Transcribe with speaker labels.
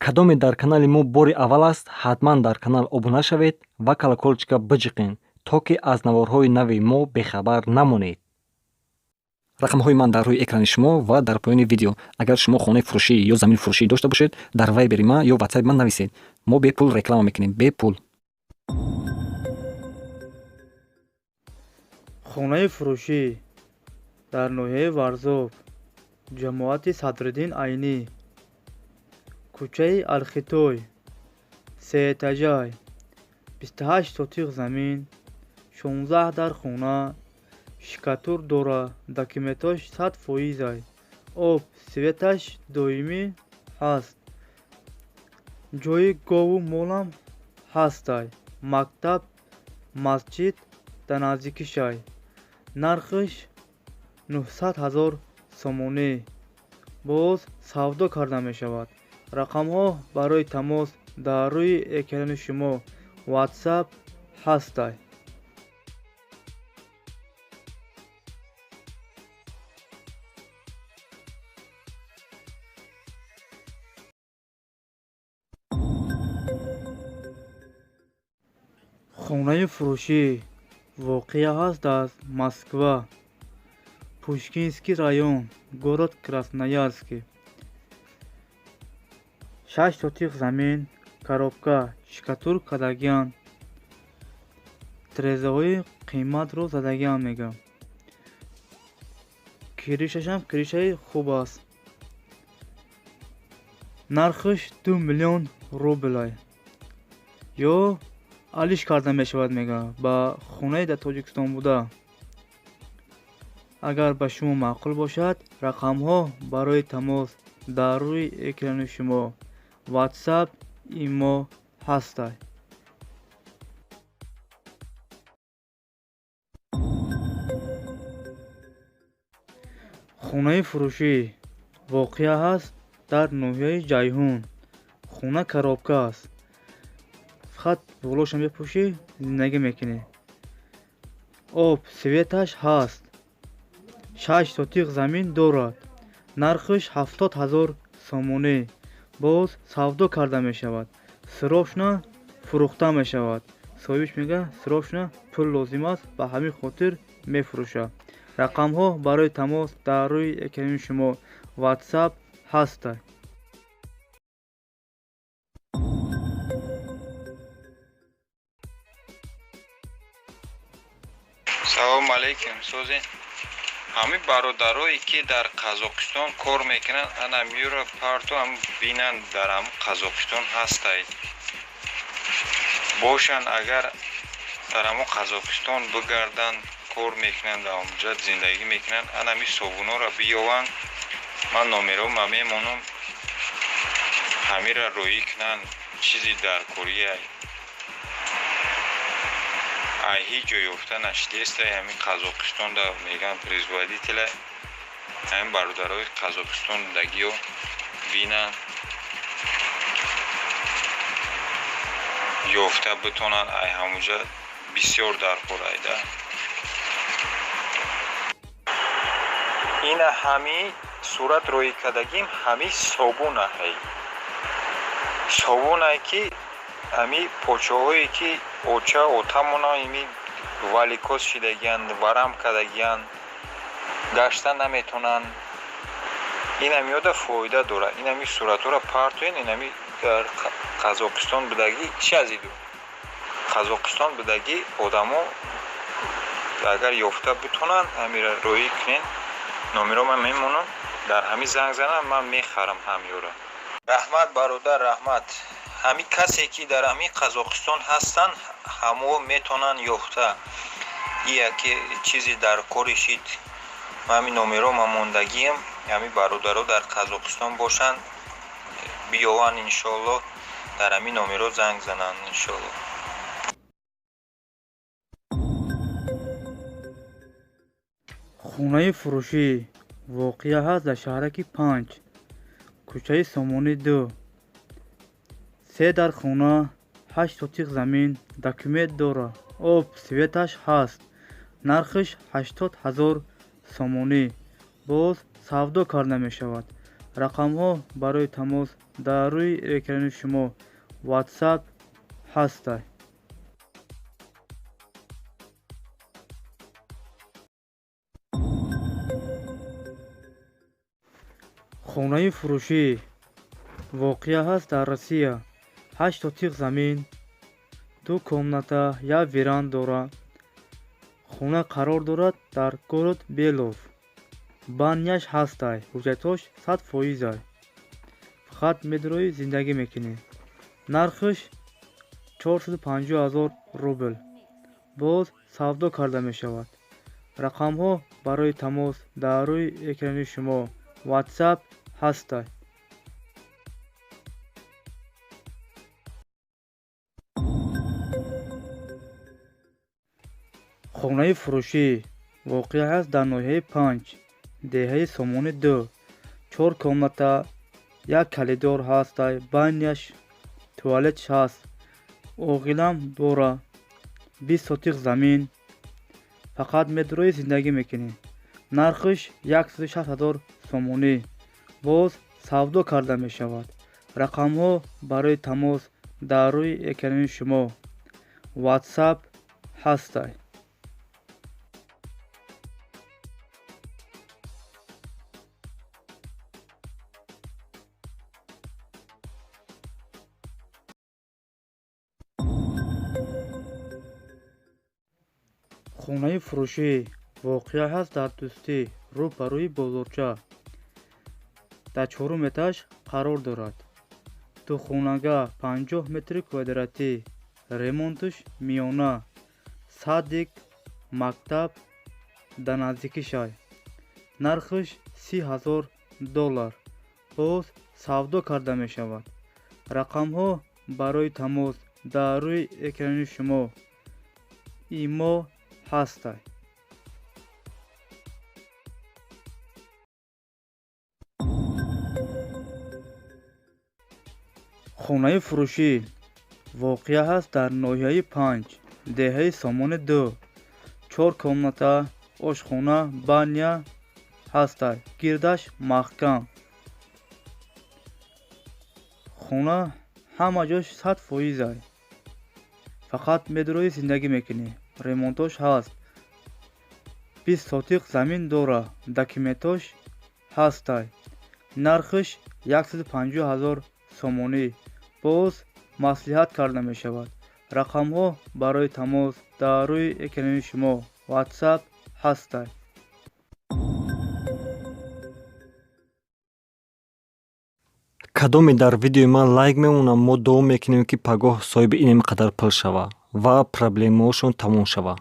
Speaker 1: Кадоме дар канали мо бори аввал аст, ҳатман дар канал обуна шавед ва колокольчика биҷиқед, то ки аз наворҳои нави мо бехабар намонед. Рақамҳои ман дар рӯи экрани шумо ва дар поёни видео. Агар шумо хонаи фурӯшӣ ё замини фурӯшӣ дошта бошед, дар вайбери ман ё ватсапи ман нависед. Мо бепул реклама мекунем, бепул.
Speaker 2: Хонаи фурӯшӣ дар ноҳияи Варзоб, ҷамоати Садриддин Айнӣ, кӯчаи Алхитой, сеэтажай, 28 сотиқ замин, 16 дар хона, штукатур дора, документош 100%-ай, об, светаш доимӣ ҳаст, ҷои гову молам ҳастай, мактаб, масҷид дар наздикишай. Нархаш 900 ҳазор сомонӣ. Боз савдо карда мешавад. Рақамҳо барои тамос дар рӯи экрани шумо, WhatsApp ҳастай. Хонаи фурӯшӣ воқеа ҳаст дар Москва, Пушкинский район, город Красноярский. 6 сотиқ замин, коробка, штукатур кардагианд, тирезаҳои қиматро задагианд мегӯям. Крышашам крышаи хуб аст. Нархаш 2 миллион рублай. Ё алиш карда мешавад мегӯям ба хонаи дар Тоҷикистон буда. Агар ба шумо маъқул бошад, рақамҳо барои тамос дар рӯи экрани шумо, WhatsApp, имо ҳастай. Хонаи фурӯшӣ воқеа ҳаст дар ноҳияи Ҷайҳун. Хона коробка аст. Фақат болоша мепӯшӣ, зиндагӣ мекунӣ. Об, светаш ҳаст. 6 сотиқ замин дорад. Нархаш 70 ҳазор сомонӣ. Боз савдо карда мешавад. Срочно фурӯхта мешавад. Соҳибаш мегӯяд, срочно пул лозим аст, ба ҳамин хотир мефурӯшад. Рақамҳо барои тамос дар рӯи экрани шумо, WhatsApp ҳастай.
Speaker 3: Салом алейкум, созин. Ҳамин бародарое ки дар Қазоқистон кор мекунанд, ана миёра парту ҳам бинанд, дар ҳам Қазоқистон ҳастай. Бошанд, агар дар ҳамон Қазоқистон бигарданд, кор мекунанд, дар онҷа зиндагӣ мекунанд, ана ҳамин собунҳоро биёванд, ман номерома мемонам, ҳамира роӣ кунанд, чизи даркория. Ай ҳеҷ ҷо ёфта нашидестай, ҳамин Қазоқистонда мегӯянд производителя, ҳамин бародарои Қазоқистон дагиё бинанд, ёфта битонанд, ай ҳамонҷа бисёр даркор айда. Ина ҳами сурат роӣ кардагим, ҳами собуна ҳай. Собунае ки ҳами почаҳое ки оча отамона ими валикоз шидагиянд, варам кардагиянд, гашта наметонанд. Инамиёда фоида дорад. Инами суратҳоро партоен, инами дар Қазоқистон будагӣ чи азиду? Қазоқистон будагӣ одамо агар ёфта битонанд, ҳамира роӣ кунен, номеро ман мемонам, дар ҳами занг занам, ман мехарам ҳамёра. Раҳмат бародар, раҳмат. Ҳами касе ки дар ҳамин Қазоқистон ҳастанд, ҳамо метонанд ёфта. Яке чизи дар кори шид. Ман ҳамин номеро ман мондагиам, ҳамин бародаро дар Қазоқистон бошанд, биёванд иншоаллоҳ, дар ҳамин номеро занг зананд иншоаллоҳ.
Speaker 2: Хонаи фурӯшӣ воқеа ҳаст дар шаҳраки 5, кӯчаи Сомонӣ 2. 3 дар хона, 8 сотиқ замин, документ дора, об, светаш ҳаст. Нархаш 80 ҳазор сомонӣ. Боз савдо карда мешавад. Рақамҳо барои тамос дар рӯи экрани шумо, WhatsApp ҳастай. Хонаи фурӯшӣ воқеа ҳаст дар Россия. 8 сотиқ замин, 2 комната, як веранд дорад. Хона қарор дорад дар город Белов. Баняш ҳастай, ҳуҷҷатҳош 100%-ай. Фақат медрои зиндагӣ мекунӣ. Нархаш 450 000 рубл. Боз савдо карда мешавад. Рақамҳо барои тамос дар рӯи экрани шумо, WhatsApp ҳастай. Хонаи фурӯшӣ воқеа ҳаст дар ноҳияи Панҷ, деҳаи Сомони 2. 4 комната, як калидор ҳастай, баняш, туалетш ҳаст, оғилам дора, 20 сотиқ замин. Фақат медрои зиндагӣ мекунӣ. Нархаш 160 000 сомонӣ. Боз савдо карда мешавад. Рақамҳо барои тамос дар рӯи экрани шумо, WhatsApp ҳастай. Хонаи фурӯшӣ воқеа ҳаст дар Дӯстӣ, рӯ ба рӯи бозорча. Дар чорум этаж қарор дорад. Духонага 50 метри квадратӣ, ремонташ миёна, садик, мактаб дар наздикишай. Нархаш 30 000 доллар. Боз савдо карда мешавад. Рақамҳо барои тамос дар рӯи экрани шумо, имо ҳастай. Хонаи фурӯшӣ воқеа ҳаст дар ноҳияи Панҷ, деҳаи Сомони 2. 4 комната, ошхона, баня ҳастай. Гирдаш маҳкам. Хона ҳама ҷош 100%-ай. Фақат медрои зиндагӣ мекунӣ. Ремонтош ҳаст. 20 сотиқ замин дора, документош ҳастай. Нархаш 150 000 сомонӣ. Боз маслиҳат карда мешавад. Рақамҳо барои тамос дар рӯи экрани шумо, WhatsApp ҳастай.
Speaker 1: Кадоме дар видеои ман лайк мемонам, мо дуо мекунем, ки пагоҳ соҳиби инам қадар пул шава ва проблемаҳошон тамом шава.